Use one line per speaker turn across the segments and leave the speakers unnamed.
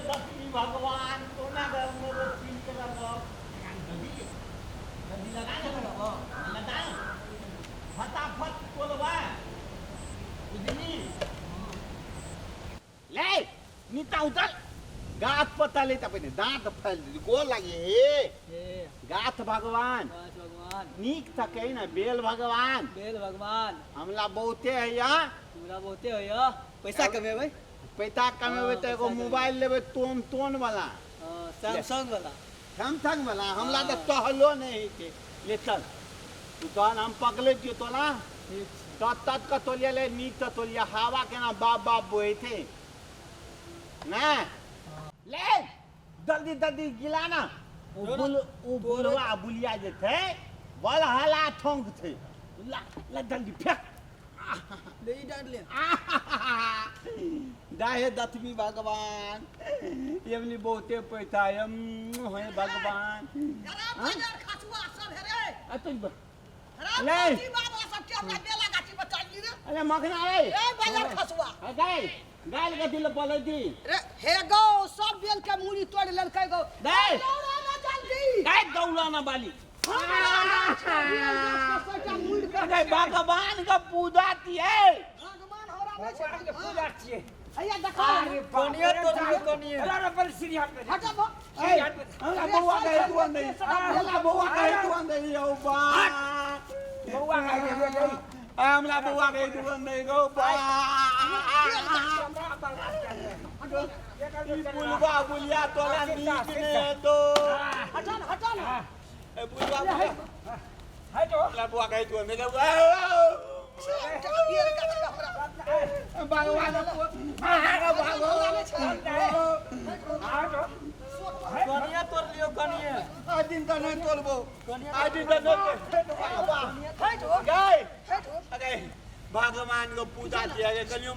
दशमी भगवान कोना के हम फील के रहब जल्दी जल्दी लगा ने लगा फटाफट तोलबा बुझली ले नीचा उतर गाछ पत्ता लेता पहिने दाँत फैल दे गोर लागे हे
हे
गाछ भगवान
गाछ भगवान
नीक तकै ने बेल भगवान
बेल भगवान
हमला बहुते है यहाँ
हमरा बहुते होइया पैसा कमेबै
पैसा कमेबै तऽ एगो
पैसा
मोबाइल लेबै तोन तोन वाला
हँ, सैमसंग वाला
सैमसंग वाला हमला तऽ
हँ।
टहलो नहि होइ छै ले चल तू तहन हम पकड़ै छियौ तोला
ठीक छै
तत तत कऽ तोलिया ले नीक तऽ तोलिया हवा केना बाप बाप बहै छै ने ले जल्दी जल्दी गिला ना ओ बुल ओ बुलवा बुलिया जे छै बल हला ठोंक छै ला ला जल्दी फेंक
ले ई डांट ले
दाहे दतमी भगवान एमनी बहुते पैसा एम हे भगवान
अरे बाजार खसुआ सब हे रे
आ तो
अरे
ले।
बाबूजी बाबा सब के हमरा बेला गाछी पर चल रे
अरे मखना रे
ए बाजार खसुआ
गाय गाय कथी ले बोलै थी
रे हे गौ सब बेल के मूड़ी तोड़ लेलकै गौ
दे।
दौड़ा ना जल्दी
गाय दौड़ा ना बाली
हमरा बेल गाछ के सबटा मूड़ी के
अरे भगवान का पूजा थिए
भगवान हमरा नहि छै
भगवान के पूजा छियै
हैया देखा
अरे
कनिये तोड़ लियो, कनिये।
अरे बल सीढ़ी हाथ में
हटा बो
सीढ़ी हाथ में
हमरा बौआ के तू नहीं हमरा बौआ के तू नहीं औ बा
बौआ के दे
हमरा बौआ के तू नहीं गो बा
हमरा बर्बाद कर दे
ई बुलवा बुलिया तोला नीक ने तो
हटा ना हटा ना
ए बुलवा बुलिया
हटो
हमरा बौआ के तू नहीं गो
सबटा बेल गाछ के हमरा
भगवान
हटो
कनिये तोड़ लियो कनिये
आज दिन तऽ नहि तोलबो आज दिन तऽ नहि तोलबो
हट हो
गाय
हट हो
अरे भगवान को पूजा किया गया कलियो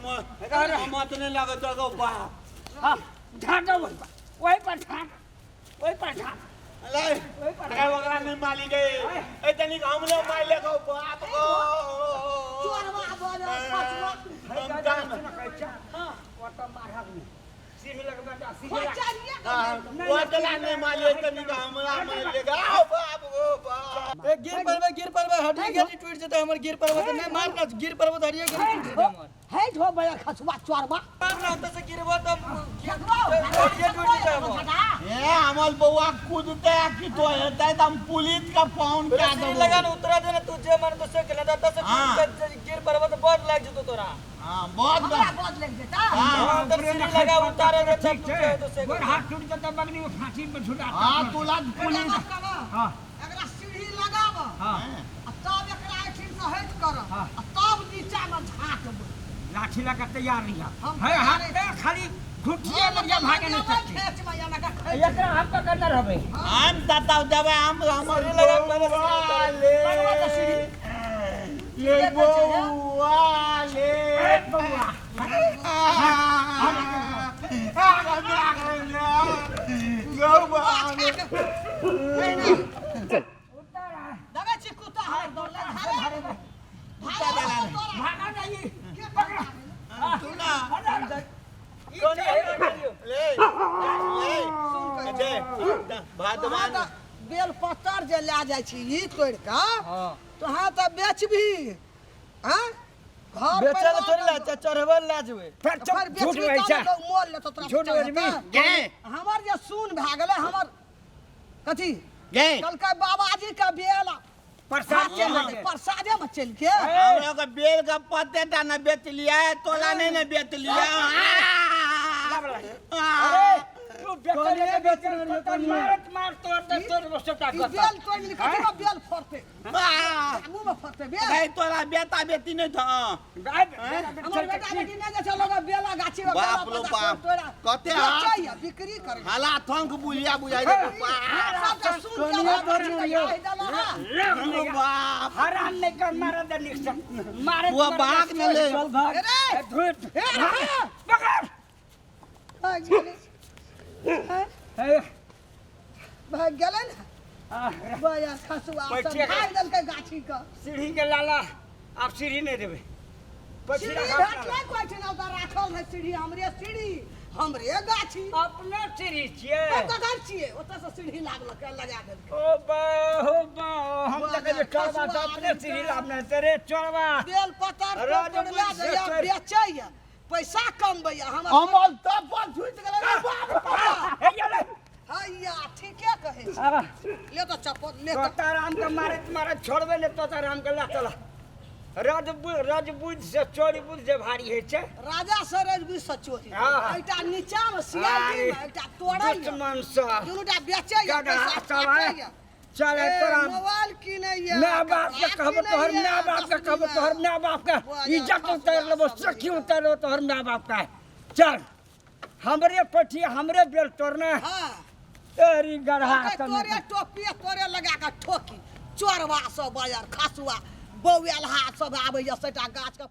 मत नहीं लागत गो बाप
हां ढांटो वही पर वही पर ढांट वही पर ढांट
ले अरे ओकरा नहीं माली गए ए तनिक हमलो मारले गो बाप गो
चोरवा बोले खसुआ
हम जान
हां वो तो मारहक नहीं सीढ़ी लगबा दा सीढ़ी लग
खोचरिया
हां वो तला नहीं माली तनिक हमरा मारले गो बाप गो बाप
ए गिर परबे गिर परबे हड्डी गेली टूट जेतै हमर गिर परबे तऽ नहि मार ना गिर परबे तऽ हड्डिये गेली टूट जेतै हमर
हट हो बया खसुआ चोरवा
मार ना ओतऽ से गिरबो तऽ
देखबो
हड्डिये टूट जेतै हमर
ए हमर बौआ कूदते आ की तो हेतै तऽ हम पुलिस के फोन कए
सीढ़ी
देबो
लगा ने उतरा दे ने तू जे मन तो से केला तऽ से
हाँ।
गिर परबे तऽ बड़ लागि जेतौ तोरा
हां बहुत
हमरा बोझ लग जेता
हां
अंदर सीढ़ी लगा उतारे दे तब
ठीक
तू
छै
जे तो से
गोर हाथ टूट जेतै बगनी में फांसी में झुला
हां तुला पुलिस
हां
एकरा सीढ़ी लगाब
हां
आ तब एकरा एहिठाम से हटि कर
हाँ।
आ तब नीचा में झाँकब
लाठी लगा तैयार रहिया
हम
है हाथ पे खाली घुटिए लग जा भागे नहीं सकती
खेच में या लगा खेच
एकरा हम पकड़ने रहबे
हम बताओ देबै हम हमर
सीढ़ी लगा पहिले
बौआ ले
बनवा दे सीढ़ी।
ले बौआ ले
बौआ
देखै छी कुत्ता हमर दौड़लै धारे धारे
भागा नहीं
के पकड़ा
भगवान
बेल पत्तर जे लए जाइ छी ई तोड़ि कऽ
हां
तोहाँ तऽ बेचबही आँ घर
बेचल थोड़ी ला चढ़बे ला जेबै
फिर
फेर
चुप झूठ
बेचबही
बोलै
तब
छै
ने लोग मोल लेतौ तोरा
झूठ बजबी
गे
हमर जे सुन भए गेलै हमर कथी
गे
कहलकै बाबाजी के बेल
प्रसाद
हाथे में प्रसादे में चलि के
हमरा के बेल के पत्ते टा न बेच लिया तोला नहीं न बेच लिया
अरे तू बेचल
कनिये बेचल रहियो, कनिये।
मारत मार तोड़ दे तोड़ सबटा
ई बेल तोड़ि लेलकै कथी में बेल फड़तै मुँह में फड़तै बेल
नहीं तोरा बेटा बेटी नहीं था
हमर बेटा बेटी नहि जाइ छै लोग बेला गाछी में बेला
बाप रो
पत्ता
बाप।
तोड़ि तोड़ि
कते हाथ?
बेचैया बिक्री करै
हला थंक बुलिया बुझाइ दे
सबटा सुन के
कनिया तोड़ि लेलियौ।
कहि देलहुँ हँ।
बाप
हरान नहीं कर मारे दे निक से मारे
वो भाग न ले
चल भाग
रे
झूठ
हे रे
पकड़
भागि गेलै हैं?
हे
भागि गेलै ने
आ,
बया खसुआ सब
बैठिए।
भागि देलकै गाछी के
सीढ़ी के लाला आप सीढ़ी नहीं देबे
सीढ़ी भेटलै कोइ ठिना ओतऽ राखल रहै सीढ़ी हमरे सीढ़ी हमरे गाछी।
अपने सीढ़ी छियै।
तब ककर छियै? ओतऽ से सीढ़ी लागलक लगा देलकै।
ओ बा हो बा, हम तऽ कहलियै चोरबा तऽ अपने सीढ़ी लाबने छै रे चोरबा।
बेल पतर
राज
तोड़ला
बुझ
जाइया
से
बेचैया, पैसा कमबैया। हमर
अमल तब पर छूटि गेलै रे बाप रे बाप।
हे गेलै।
हैया ठीके कहै छी।
आबा।
ले तऽ चप्पल ले तऽ।
तोताराम के मारैत मारैत छोड़बै ने तोताराम के, लए चल। रज बुझ से चोरी बुझ से भारी होइ छै।
राजा से रजबी से चोरी।
हाँ।
एकटा नीचा मे सियाई मे, एकटा तोड़ैया,
दुश्मन से
दुनूटा बेचैया,
गदहा
पैसा
सब है।
काटैया।
चल
ए,
तोरा
मोबाइल किनैया,
माय बाप के
कपड़ा
कहबो, तोहर
किनैया,
माय बाप के कहबो,
तस्वीर
तोहर माय बाप के
बुआ
इज्जत
जा,
उतारि लेबो,
खसुआ
सखी
सब।
उतारि लेबो तोहर माय बाप के। चल हमरे पठी हमरे बेल तोड़ने।
हाँ।
तेरी गढ़ा।
तोरे टोपी तोरे लगा के ठोकी। चोरवा सब बाजार खसुआ बौएलहा सब आबैया, सबटा गाछ के